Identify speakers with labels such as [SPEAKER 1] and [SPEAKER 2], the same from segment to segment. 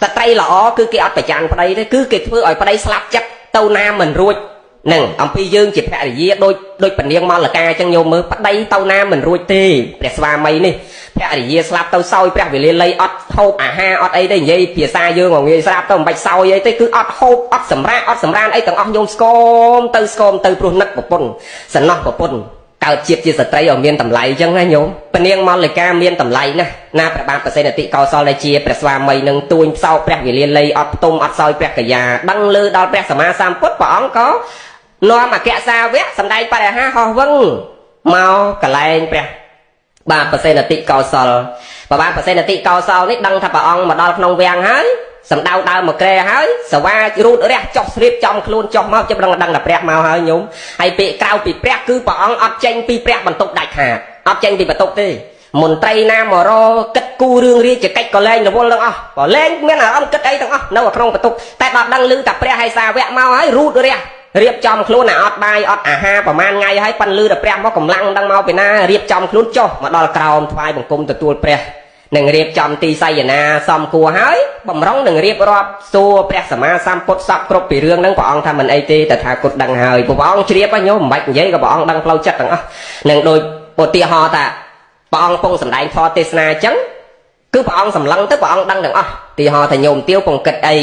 [SPEAKER 1] ស្ត្រីល្អគឺគេអត់ប្រច័នប្តីទេគឺគេធ្វើឲ្យប្តីស្លាប់ចិត្តទៅណាមិនរួចនឹងអំពីយើងជាភរិយាដូចដូចពនាងមលកាអញ្ចឹងញោមមើលប្តីទៅណាមិនរួចទេព្រះស្វាមីនេះភរិយាស្លាប់ទៅសោយព្រះវេលាលីអត់ហូបអាហារអត់អីទេនិយាយភាសាយើងមកងាយស្រាប់ទៅមិនបាច់សោយអីទេគឺអត់ហូបអត់សម្រាកអត់សម្រានអីទាំងអស់ញោមស្គមទៅស្គមទៅព្រោះនឹកប្រពន្ធសំណោះប្រពន្ធកើតជាតិជាស្ត្រីឲ្យមានតម្លៃអញ្ចឹងណាញោមពនាងមលិកាមានតម្លៃណាស់ណាព្រះបាទប្រសិទ្ធិកោសលដែលជាព្រះស្វាមីនឹងទួញផ្សោកព្រះវេលាលីអត់ផ្ទុំអត់សោយព្រះកាយាដឹងលើដល់ព្រះសម្មាសម្ពុទ្ធព្រះអង្គក៏នាំអគ្គសាវកសម្ដែងបរិហាហោះវឹងមកកលែងព្រះបាទប្រសិទ្ធិកោសលព្រះបាទប្រសិទ្ធិកោសលនេះដឹងថាព្រះអង្គមកដល់ក្នុងវាំងហើយសម្ដៅដើមមកក្រែហើយសវារូតរះចុះស្រៀបចំខ្លួនចុះមកជិបដឹងដឹងតែព្រះមកហើយញោមហើយពាក្យក្រៅពីព្រះគឺព្រះអង្គអត់ចេញពីព្រះបន្ទប់ដាច់ខាតអត់ចេញពីបន្ទប់ទេមន្ត្រីណាមករគិតគូរឿងរាជកិច្ចក៏លែងរវល់ទាំងអស់ក៏លែងមានអារម្មណ៍គិតអីទាំងអស់នៅក្នុងបន្ទប់តែដល់ដឹងឮតែព្រះហើយសាវកមកហើយរូតរះរៀបចំខ្លួនអាអត់បាយអត់អាហារប្រហែលថ្ងៃហើយប៉ិនលឺតែព្រះមកកម្លាំងដឹងមកពីណារៀបចំខ្លួនចុះមកដល់ក្រោមថ្វាយបង្គំទទួលព្រះនឹងរៀបចំទីសយនាសំគួរហើយបំរុងនឹងរៀបរាប់សួរព្រះសម្មាសម្ពុទ្ធសពគ្រប់ពីរឿងហ្នឹងព្រះអង្គថាមិនអីទេតថាគតដឹងហើយព្រះអង្គជ្រាបញោមមិនបាច់និយាយក៏ព្រះអង្គដឹងផ្លូវចិត្តទាំងអស់នឹងដូចឧទាហរណ៍ថាព្រះអង្គពងសម្ដែងធម៌ទេសនាអញ្ចឹងគឺព្រះអង្គសម្លឹងទៅព្រះអង្គដឹងទាំងអស់ទីហោថាញោមទាវពងគិតអី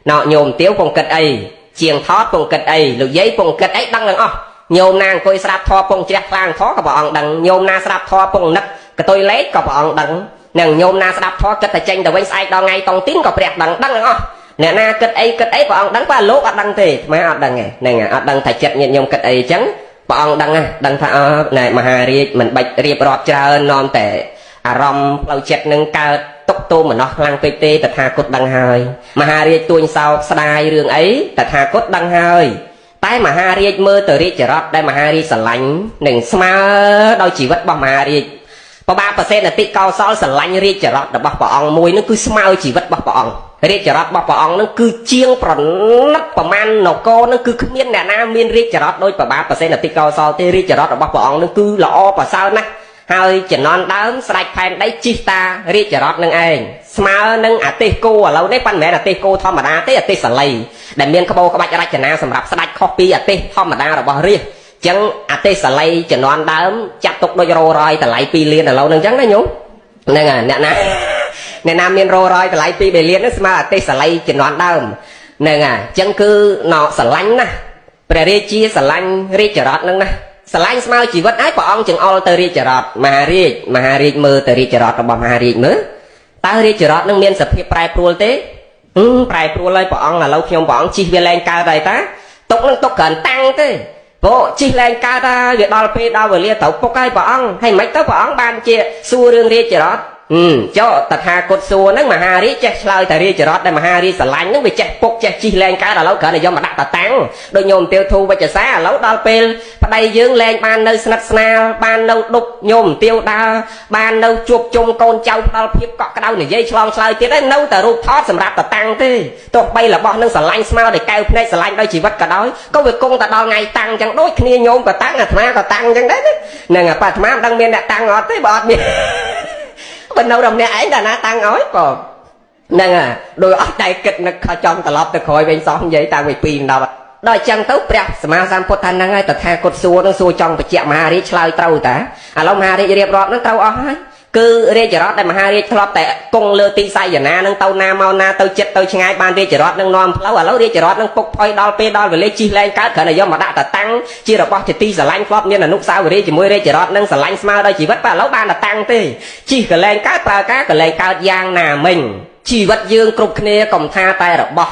[SPEAKER 1] ណោញោមទាវពងគិតអីជាងថតពងគិតអីលោកយាយពងគិតអីដឹងទាំងអស់ញោមណាអង្គុយស្រាប់ធម៌ពងជ្រះខ្លាំងធម៌ក៏ព្រះអង្គដឹងញោមណាស្រាប់ធម៌ពងនឹកកតុយលេខក៏ព្រះអង្គដឹងនឹងញោមណាស្ដាប់ធម៌គិតតែចេញទៅវិញស្អែកដល់ថ្ងៃតុងទីនក៏ព្រះដឹងដឹងទាំងអស់អ្នកណាគិតអីគិតអីព្រះអង្គដឹងបើលោកអត់ដឹងទេអាត្មាអត់ដឹងទេហ្នឹងអត់ដឹងថាចិត្តញាតិញោមគិតអីអញ្ចឹងព្រះអង្គដឹងដឹងថាអណែមហារាជមិនបាច់រៀបរាប់ច្រើននាំតែអារម្មណ៍ផ្លូវចិត្តនឹងកើតទុកទោមនោះខ្លាំងពេកទេតថាគតដឹងហើយមហារាជទួញសោកស្ដាយរឿងអីតថាគតដឹងហើយតែមហារាជមើលទៅរាជរដ្ឋដែលមហារាជស្រឡាញ់និងស្មើដោយជីវិតរបស់មហារាជព្រះបាទប្រសិទ្ធិកោសលស្រឡាញ់រាជរដ្ឋរបស់ព្រះអង្គមួយនឹងគឺស្មើជីវិតរបស់ព្រះអង្គរាជរដ្ឋរបស់ព្រះអង្គនឹងគឺជាងប្រណិតប្រមាណនគរនឹងគឺគ្មានអ្នកណាមានរាជរដ្ឋដូចព្រះបាទប្រសិទ្ធិកោសលទេរាជរដ្ឋរបស់ព្រះអង្គនឹងគឺល្អប្រសើរណាស់ហើយចំណន់ដើមស្ដេចផែនដីជិះតារាជរដ្ឋនឹងឯងស្មើនឹងអទេសគោឥឡូវនេះប៉ុន្តែមិនមែនអទេសគោធម្មតាទេអទេសលីដែលមានក្បោក្បាច់រចនាសម្រាប់ស្ដេចខុសពីអទេសធម្មតារបស់រាជចឹងអទេសលីជំនាន់ដើមចាត់ទុកដូចរោរយតម្លៃ2លានឥឡូវហ្នឹងចឹងណាញោមហ្នឹងហើយអ្នកណាអ្នកណាមានរោរយតម្លៃ2 លានហ្នឹងស្មើអទេសលីជំនាន់ដើមហ្នឹងហើយចឹងគឺណស្រឡាញ់ណាស់ព្រះរាជាស្រឡាញ់រាជរដ្ឋហ្នឹងណាស្រឡាញ់ស្មើជីវិតហើយព្រះអង្គចង្អុលទៅរាជរដ្ឋមហារាជមហារាជមើលទៅរាជរដ្ឋរបស់មហារាជមើលតើរាជរដ្ឋនឹងមានសភាពប្រែប្រួលទេប្រែប្រួលហើយព្រះអង្គឥឡូវខ្ញុំព្រះអង្គជិះវាលែងកើតហើយតាទុកនឹងទុកក្រាន់តាំងទេព្រោះជិះលែងកើតហើយវាដល់ពេលដល់វេលាត្រូវពុកហើយព្រះអង្គហើយមិនទៅព្រះអង្គបានជាសួររឿងរាជរដ្ឋចុះតថាគតសួរហ្នឹងមហារាជចេះឆ្លើយតែរាជរដ្ឋដែលមហារាជស្រឡាញ់ហ្នឹងវាចេះពុកចេះជិះលែងកើតឥឡូវគ្រាន់តែយកមកដាក់តតាំងដូចញោមទាវធូវិជ្ជសាឥឡូវដល់ពេលប្តីយើងលែងបាននៅស្និទ្ធស្នាលបាននៅដប់ញោមទាវដើរបាននៅជួបជុំកូនចៅផ្ដល់ភាពកក់ក្ដៅនិយាយឆ្លងឆ្លើយទៀតហើយនៅតែរូបថតសម្រាប់តតាំងទេទោះបីរបស់នឹងស្រឡាញ់ស្មើដោយកែវភ្នែកស្រឡាញ់ដោយជីវិតក៏ដោយក៏វាគង់តែដល់ថ្ងៃតាំងចឹងដូចគ្នាញោមក៏តាំងអាត្មាក៏តាំងចឹងដែរហ្នឹងអាត្មាមិនដឹងមានអ្នកតាំងអត់ទេបើអត់មានបើនៅតែម្នាក់ឯងតែណាតាំងឲ្យបើហ្នឹងហើយដោយអត់តែគិតនឹកខចង់ត្រឡប់ទៅក្រោយវិញសោះនិយាយតាំងពី2ដល់ដល់អញ្ចឹងទៅព្រះសម្មាសម្ពុទ្ធថាហ្នឹងហើយតថាគតសួរនឹងសួរចង់បញ្ជាក់មហារាជឆ្លើយត្រូវតាឥឡូវមហារាជរៀបរាប់ហ្នឹងត្រូវអស់ហើយគឺរាជរដ្ឋដែលមហារាជធ្លាប់តែគង់លើទីសយនានឹងទៅណាមកណាទៅចិត្តទៅឆ្ងាយបានរាជរដ្ឋនឹងនាំផ្លូវឥឡូវរាជរដ្ឋនឹងពុកផុយដល់ពេលដល់វេលាជិះលែងកើតគ្រាន់តែយកមកដាក់តតាំងជារបស់ជាទីស្រឡាញ់ធ្លាប់មានអនុស្សាវរីយ៍ជាមួយរាជរដ្ឋនឹងស្រឡាញ់ស្មើដោយជីវិតបាទឥឡូវបានតតាំងទេជិះក៏លែងកើតប្រើការក៏លែងកើតយ៉ាងណាមិញជីវិតយើងគ្រប់គ្នាកុំថាតែរបស់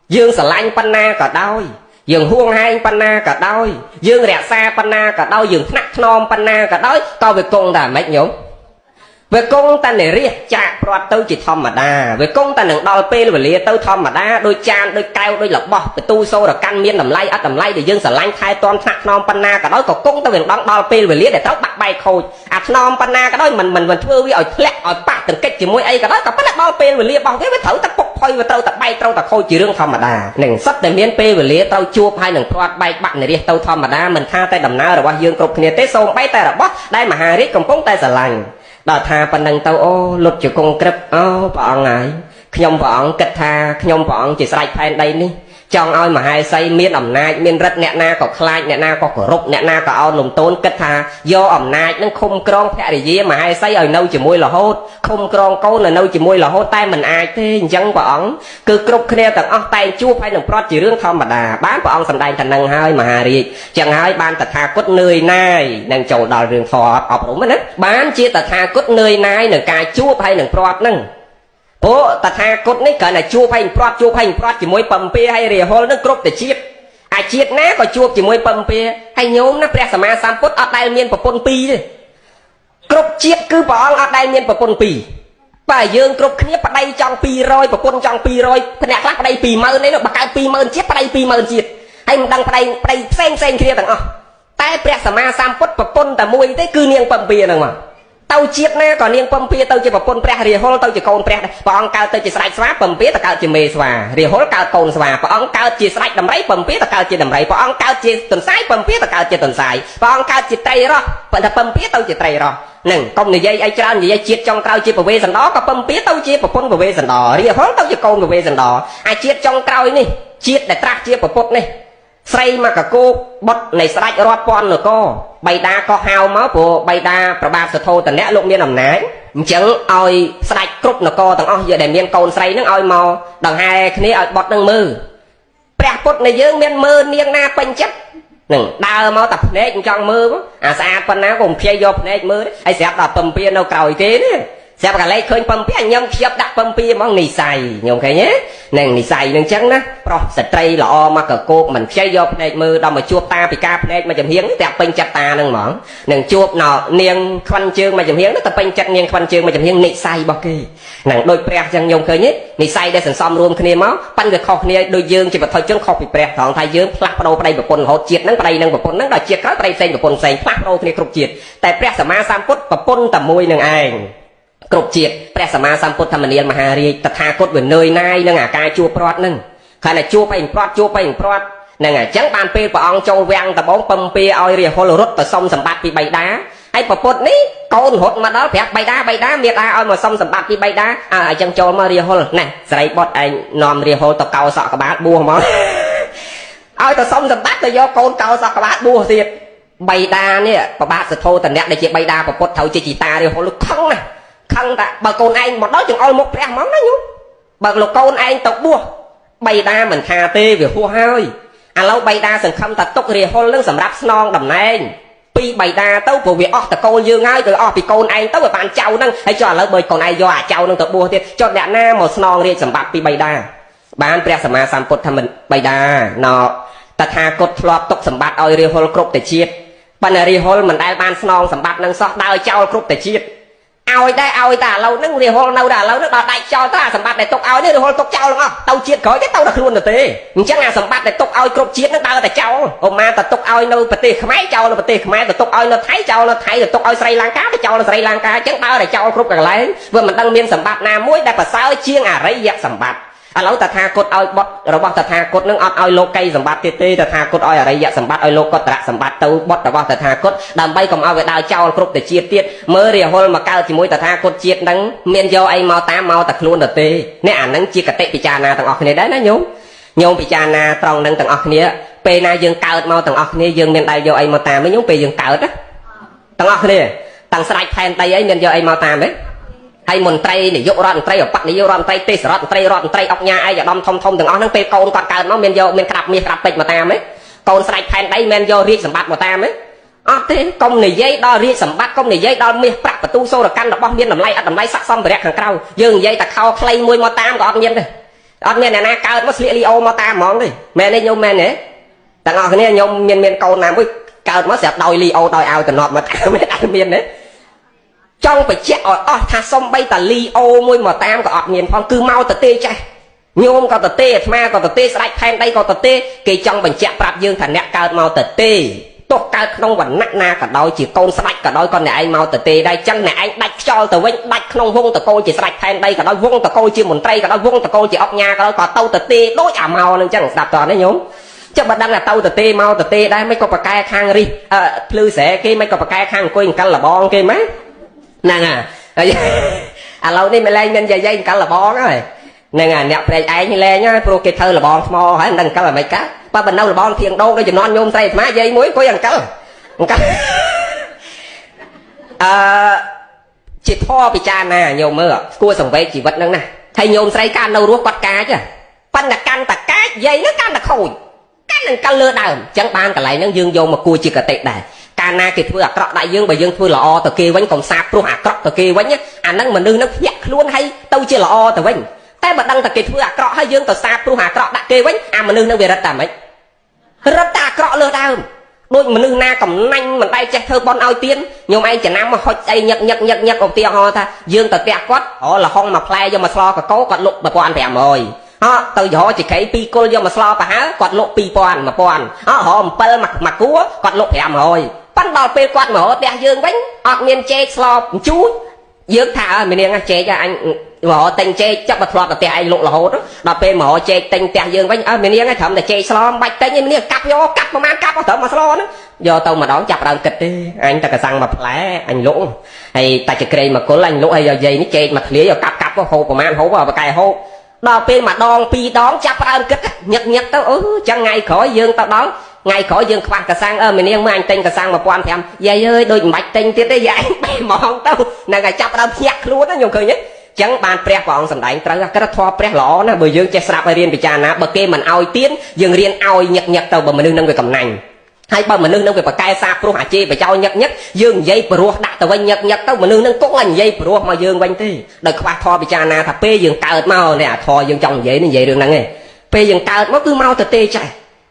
[SPEAKER 1] យើងស្រឡាញ់ប៉ុណ្ណាក៏ដោយយើងហួងហែងប៉ុណ្ណាក៏ដោយយើងរក្សាប៉ុណ្ណាក៏ដោយយើងថ្នាក់ថ្នមប៉ុណ្ណាក៏ដោយក៏វាគង់តែម៉េចញោមវាគង់តែនិរិះចាក់ព្រាត់ទៅជាធម្មតាវាគង់តែនឹងដល់ពេលវេលាទៅធម្មតាដូចចានដូចកែវដូចរបស់បន្ទូសូរកាន់មានតម្លៃអត់តម្លៃដែលយើងស្រឡាញ់ថែទាំថ្នាក់ថ្នមប៉ុណ្ណាក៏ដោយក៏គង់តែវាដល់ពេលវេលាដែលត្រូវបាក់បែកខូចអាថ្នមប៉ុណ្ណាក៏ដោយមិនមិនធ្វើវាឲ្យធ្លាក់ឲ្យប៉ះទង្គិចជាមួយអីក៏ដោយក៏ប៉ុន្តែដល់ពេលវេលារបស់វាវាត្រូវតែពុកផុយវាត្រូវតែបែកត្រូវតែខូចជារឿងធម្មតានឹងសុទ្ធតែមានពេលវេលាត្រូវជួបហើយនឹងព្រាត់បែកបាក់និរិះទៅធម្មតាមិនថាតែដំណើររបស់យើងគ្រប់គ្នាទេសូម្បីតែរបស់ដែលមហារាជកំពុងតែស្រឡាញ់ដល់ថាប៉ុណ្ណឹងទៅអូលុតជង្គង់ក្រឹបអូព្រះអង្គហើយ ខ្ញុំព្រះអង្គគិតថាខ្ញុំព្រះអង្គជាស្ដេចផែនដីនេះចង់ឲ្យមហេសីមានអំណាចមានរិទ្ធអ្នកណាក៏ខ្លាចអ្នកណាក៏គោរពអ្នកណាក៏អោនលំទោនគិតថាយកអំណាចនឹងឃុំក្រងភរិយាមហេសីឲ្យនៅជាមួយរហូតឃុំក្រងកូនឲ្យនៅជាមួយរហូតតែមិនអាចទេអញ្ចឹងព្រះអង្គគឺគ្រប់គ្នាទាំងអស់តែងជួបហើយនឹងប្រត់ជារឿងធម្មតាបានព្រះអង្គសម្ដែងថានឹងហើយមហារាជចឹងហើយបានតថាគតនឿយណាយនឹងចូលដល់រឿងធម៌អប់រំណាបានជាតថាគតនឿយណាយនឹងការជួបហើយនឹងប្រត់នឹងព្រោះតថាគតនេះគ្រាន់តែជួបហើយប្រត់ជួបហើយប្រត់ជាមួយពំពាហើយរាហុលនឹងគ្រប់តែជាតិអាជាតិណាក៏ជួបជាមួយពំពាហើយញោមណាព្រះសម្មាសម្ពុទ្ធអត់ដែលមានប្រពន្ធពីរទេគ្រប់ជាតិគឺព្រះអង្គអត់ដែលមានប្រពន្ធពីរបើយើងគ្រប់គ្នាប្តីចង់200ប្រពន្ធចង់200អ្នកខ្លះប្តី20000នេះបើកើត20000ជាតិប្តី20000ជាតិហើយមិនដឹងប្តីផ្សេងផ្សេងគ្នាទាំងអស់តែព្រះសម្មាសម្ពុទ្ធប្រពន្ធតែមួយទេគឺនាងពំពាហ្នឹងមកទៅជាតិណាក៏នាងពំពាទៅជាប្រពន្ធព្រះរាហុលទៅជាកូនព្រះដែរព្រះអង្គកើតទៅជាស្ដេចស្វាពំពាទៅកើតជាមេស្វារាហុលកើតកូនស្វាព្រះអង្គកើតជាស្ដេចដំរីពំពាទៅកើតជាដំរីព្រះអង្គកើតជាទន្សាយពំពាទៅកើតជាទន្សាយព្រះអង្គកើតជាត្រីរស់ប៉ុន្តែពំពាទៅជាត្រីរស់នឹងកុំនិយាយអីច្រើននិយាយជាតិចុងក្រោយជាពវេសន្តរក៏ពំពាទៅជាប្រពន្ធពវេសន្តររាហុលទៅជាកូនពវេសន្តរអាជាតិចុងក្រោយនេះជាតិដែលត្រាស់ជាពពុទ្ធនេះស្រីមកកគោបុត្រនៃស្ដេចរាប់ពាន់នគរបៃតាក៏ហៅមកព្រោះបៃតាប្របាទសធោតនៈលោកមានអំណាចអញ្ចឹងឲ្យស្ដេចគ្រប់នគរទាំងអស់ដែលមានកូនស្រីនឹងឲ្យមកដង្ហែគ្នាឲ្យបុត្រនឹងមើលព្រះពុទ្ធនៃយើងមានមើលនាងណាពេញចិត្តនឹងដើរមកតែភ្នែកចង់មើលអាស្អាតប៉ុណ្ណាក៏មិនខ្ចីយកភ្នែកមើលហើយស្រាប់ដល់ពំពានៅក្រោយគេនេះស្រាប់កលេចឃើញពំពាញឹមខ្ជិបដាក់ពំពាហ្មងនិស័យញោមឃើញទេនឹងនិស័យនឹងចឹងណាប្រុសស្ត្រីល្អមកកកោកមិនខ្ចីយកភ្នែកមើលដល់មកជួបតាពីការភ្នែកមកចំហៀងតែពេញចិត្តតានឹងហ្មងនឹងជួបណនាងខ្វិនជើងមកចំហៀងតែពេញចិត្តនាងខ្វិនជើងមកចំហៀងនិស័យរបស់គេនឹងដូចព្រះចឹងញោមឃើញទេនិស័យដែលសន្សំរួមគ្នាមកប៉ិនវាខុសគ្នាដូចយើងជាបឋិជនខុសពីព្រះត្រង់ថាយើងផ្លាស់ប្ដូរប្តីប្រពន្ធរហូតជាតិហ្នឹងប្តីនឹងប្រពន្ធហ្នឹងដល់ជាតិក្រោយប្តីផ្សេងប្រពន្ធផ្សេងផ្លាស់ប្ដូរគ្នាគ្រប់ជាតិតែព្រះសម្មាសម្ពុទ្ធប្រពន្ធតែមួយនឹងឯងគ្រប់ជាតិព្រះសម្មាសម្ពុទ្ធធម្មនាលមហារាជតថាគតវានឿយណាយនឹងអាការជួបប្រត់នឹងខណៈជួបអីប្រត់ជួបអីប្រត់នឹងអញ្ចឹងបានពេលព្រះអង្គចូលវាំងដំបងពំពាឲ្យរាហុលរត់ទៅសុំសម្បត្តិពីបៃតាហើយប្រពុតនេះកូនរត់មកដល់ប្រាប់បៃតាបៃតាមេតាឲ្យមកសុំសម្បត្តិពីបៃតាអញ្ចឹងចូលមករាហុលណែស្រីបុតឯងនាំរាហុលទៅកោសក់ក្បាលបួសមកឲ្យទៅសុំសម្បត្តិទៅយកកូនកោសក់ក្បាលបួសទៀតបៃតានេះប្របាទសធោតនៈដែលជាបៃតាប្រពុតត្រូវជាជីតារាហុលខឹងណាខឹងតែបើកូនឯងមកដល់ចង្អុលមុខព្រះហ្មងណាញោមបើលោកកូនឯងទៅបួសបៃតាមិនថាទេវាហួសហើយឥឡូវបៃតាសង្ឃឹមថាទុករាហុលនឹងសម្រាប់ស្នងតំណែងពីបៃតាទៅព្រោះវាអស់តកូលយើងហើយទៅអស់ពីកូនឯងទៅវាបានចៅហ្នឹងហើយចុះឥឡូវបើកូនឯងយកអាចៅហ្នឹងទៅបួសទៀតចុះអ្នកណាមកស្នងរាជសម្បត្តិពីបៃតាបានព្រះសម្មាសម្ពុទ្ធថាមិនបៃតាណតថាគតធ្លាប់ទុកសម្បត្តិឲ្យរាហុលគ្រប់តែជាតិប៉ុន្តែរាហុលមិនដែលបានស្នងសម្បត្តិនឹងសោះដើរចោលគ្រប់តែជាតិឲ្យដែរឲ្យតែឥឡូវហ្នឹងរាហុលនៅតែឥឡូវហ្នឹងដល់ដាច់ចោលទៅអាសម្បត្តិដែលទុកឲ្យនេះរាហុលទុកចោលទាំងអស់ទៅជាតិក្រោយទេទៅដល់ខ្លួនទៅទេអញ្ចឹងអាសម្បត្តិដែលទុកឲ្យគ្រប់ជាតិហ្នឹងដើរតែចោលឧមាតែទុកឲ្យនៅប្រទេសខ្មែរចោលនៅប្រទេសខ្មែរទៅទុកឲ្យនៅថៃចោលនៅថៃទៅទុកឲ្យស្រីលង្កាទៅចោលនៅស្រីលង្កាអញ្ចឹងដើរតែចោលគ្រប់កន្លែងវាមិនដឹងមានសម្បត្តិណាមួយដែលប្រសើរជាងអរិយសម្បត្តិឥឡូវតថាគតឲ្យបុត្ររបស់តថាគតនឹងអត់ឲ្យលោកីសម្បត្តិទៀតទេតថាគតឲ្យអរិយសម្បត្តិឲ្យលោកតរៈសម្បត្តិទៅបុត្ររបស់តថាគតដើម្បីកុំឲ្យវាដើរចោលគ្រប់ទៅជាតិទៀតមើលរាហុលមកកើតជាមួយតថាគតជាតិនឹងមានយកអីមកតាមមកតែខ្លួនទៅទេនេះអានឹងជាកតិពិចារណាទាំងអស់គ្នាដែរណាញោមញោមពិចារណាត្រង់នឹងទាំងអស់គ្នាពេលណាយើងកើតមកទាំងអស់គ្នាយើងមានដែលយកអីមកតាមទេញោមពេលយើងកើតណាទាំងអស់គ្នាតាំងស្រេចផែនដីអីមានយកអីមកតាមទេហើយមន្ត្រីនាយករដ្ឋមន្ត្រីអបនាយករដ្ឋមន្ត្រីទេសរដ្ឋមន្ត្រីរដ្ឋមន្ត្រីអុកញ៉ាឯកឧត្តមធំធំទាំងអស់ហ្នឹងពេលកូនគាត់កើតមកមានយកមានក្តាប់មាសក្តាប់ពេជ្រមកតាមទេកូនស្រេចផែនដីមានយករាជសម្បត្តិមកតាមទេអត់ទេកុំនិយាយដល់រាជសម្បត្តិកុំនិយាយដល់មាសប្រាក់បន្ទូសូរកម្មរបស់មានតម្លៃអត់តម្លៃស័ក្តិសមរៈខាងក្រៅយើងនិយាយតែខោខ្លីមួយមកតាមក៏អត់មានទេអត់មានអ្នកណាកើតមកស្លៀកលីអូមកតាមហ្មងទេមែនទេញោមមែនទេទាំងអស់គ្នាញោមមានកូនណាមួយកើតមកស្រាប់ដោយលីអូដោយឲ្យតំណប់មកតាមទេអត់មានទេចង់បញ្ជាក់ឲ្យអស់ថាសំបីតាលីអូមួយមកតាមក៏អត់មានផងគឺមកទៅទេចេះញោមក៏ទៅទេអាត្មាក៏ទៅទេស្ដេចផែនដីក៏ទៅទេគេចង់បញ្ជាក់ប្រាប់យើងថាអ្នកកើតមកទៅទេទោះកើតក្នុងវណ្ណៈណាក៏ដោយជាកូនស្ដេចក៏ដោយក៏អ្នកឯងមកទៅទេដែរចឹងអ្នកឯងដាច់ខ្យល់ទៅវិញដាច់ក្នុងវងតកូលជាស្ដេចផែនដីក៏ដោយវងតកូលជាមន្ត្រីក៏ដោយវងតកូលជាអុកញ៉ាក៏ដោយក៏ទៅទៅទេដូចអាមកនឹងចឹងស្ដាប់តើនេះញោមចុះបើដឹងថាទៅទៅទេមកទៅទេដែរមិនក៏ប្រកែខាងរិះភ្លឺស្រែគេមិនក៏ប្រកែខាងអង្គុយអង្កលលបងគេម៉េចហ្នឹងហើយឥឡូវនេះមិនលែងមានយាយអង្កលលបងហើយ ហ្នឹងហើយអ្នកព្រែកឯងលែងហើយព្រោះគេធ្វើលបងថ្មហើយមិនដឹងអង្កលអ្មេចកើតបើបណ្ដៅលបងធៀងដោកដូចជំនាន់ញោមស្រីអាត្មាយាយមួយអង្គុយអង្កលអង្កលអឺជាធរពិចារណាញោមមើលគួរសង្វេគជីវិតហ្នឹងណាហើយញោមស្រីកាលនៅរស់គាត់កាចប៉ុន្តែកាន់តែកាចយាយហ្នឹងកាន់តែខូចកាន់នឹងកិលលើដើមអញ្ចឹងបានកន្លែងហ្នឹងយើងយកមកគួរជាកតិដែរកាលណាគេធ្វើអាក្រក់ដាក់យើងបើយើងធ្វើល្អទៅគេវិញកុំសាបព្រោះអាក្រក់ទៅគេវិញអាហ្នឹងមនុស្សហ្នឹងភ្ញាក់ខ្លួនហើយទៅជាល្អទៅវិញតែបើដឹងតែគេធ្វើអាក្រក់ហើយយើងទៅសាបព្រោះអាក្រក់ដាក់គេវិញអាមនុស្សហ្នឹងវារត់តែម៉េចរត់តែអាក្រក់លើដើមដូចមនុស្សណាកំណាញ់មិនដែលចេះធ្វើបន់ឲ្យទៀនញោមឯងចំណាំមកហុចស្អីញឹកញឹកញឹកញឹកឧទាហរណ៍ថាយើងទៅផ្ទះគាត់អូលហុងមួយផ្លែយកមកស្លកកោគាត់លក់1500ហ៎ទៅរកចក្រីពីរគល់យកមកស្លប្រហើគាត់លក់2000 1000ហ៎រក7មួយគួគាត់លក់500ប៉ិនដល់ពេលគាត់មករកផ្ទះយើងវិញអត់មានចេកស្លជូរយើងថាអើមីនាងចេកអញមករកទិញចេកចាប់បើធ្លាប់តែផ្ទះឯងលក់រហូតដល់ពេលមករកចេកទិញផ្ទះយើងវិញអើមីនាងត្រឹមតែចេកស្លមិនបាច់ទិញឯមីនាងកាប់យកកាប់ប្រហែលកាប់ត្រឹមមកស្លហ្នឹងយកទៅម្ដងចាប់ដើមគិតទេអញតែកសាំងមួយផ្លែអញលក់ហើយតែចក្រីមកគល់អញលក់ហើយយកយាយនេះចេកមកធ្លាយយកកាប់កាប់ហូបប្រហែលហូបបកែហូបដល់ពេលម្ដងពីរដងចាប់ដើមគិតញឹកញឹកទៅអូចឹងថ្ងៃក្រោយយើងទៅដល់ថ្ងៃក្រោយយើងខ្វះកសាំងអើមីនាងមើលអញទិញកសាំង1500យាយអើយដូចមិនបាច់ទិញទៀតទេយាយបេះហ្មងទៅហ្នឹងហើយចាប់ដើមភ្ញាក់ខ្លួនខ្ញុំឃើញទេចឹងបានព្រះព្រះអង្គសម្ដែងត្រូវក្រិតធម៌ព្រះល្អណាស់បើយើងចេះស្រាប់ឲ្យរៀនពិចារណាបើគេមិនឲ្យទៀនយើងរៀនឲ្យញឹកញឹកទៅបើមនុស្សនឹងវាកំណាញ់ហើយបើមនុស្សនឹងវាប្រកែសាព្រោះអាជេបចោញឹកញឹកយើងនិយាយព្រោះដាក់ទៅវិញញឹកញឹកទៅមនុស្សនឹងគង់ឲ្យនិយាយព្រោះមកយើងវិញទេដោយខ្វះធម៌ពិចារណាថាពេលយើងកើតមកនេះអាធម៌យើងចង់និយាយនេះនិយាយរឿងហ្នឹងឯងពេលយើងកើតមកគឺមកទៅទេចេះ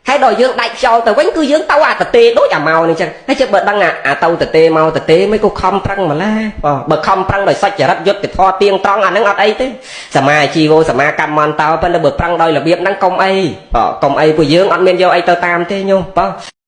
[SPEAKER 1] ហើយដល់យើងដាច់ខ្យល់ទៅវិញគឺយើងទៅអាតទេដូចអាមកនេះចឹងហើយជិះបើដឹងអាទៅតទេមកតទេមិនក៏ខំប្រឹងម្ល៉េះបើខំប្រឹងដោយសច្ចរិតយុត្តិធម៌ទៀងត្រង់អាហ្នឹងអត់អីទេសមាជីវោសមាកម្មន្តោប៉ុន្តែបើប្រឹងដោយរបៀបហ្នឹងកុំអីកុំអីពួកយើងអត់មានយកអីទៅតាមទេញោមបង។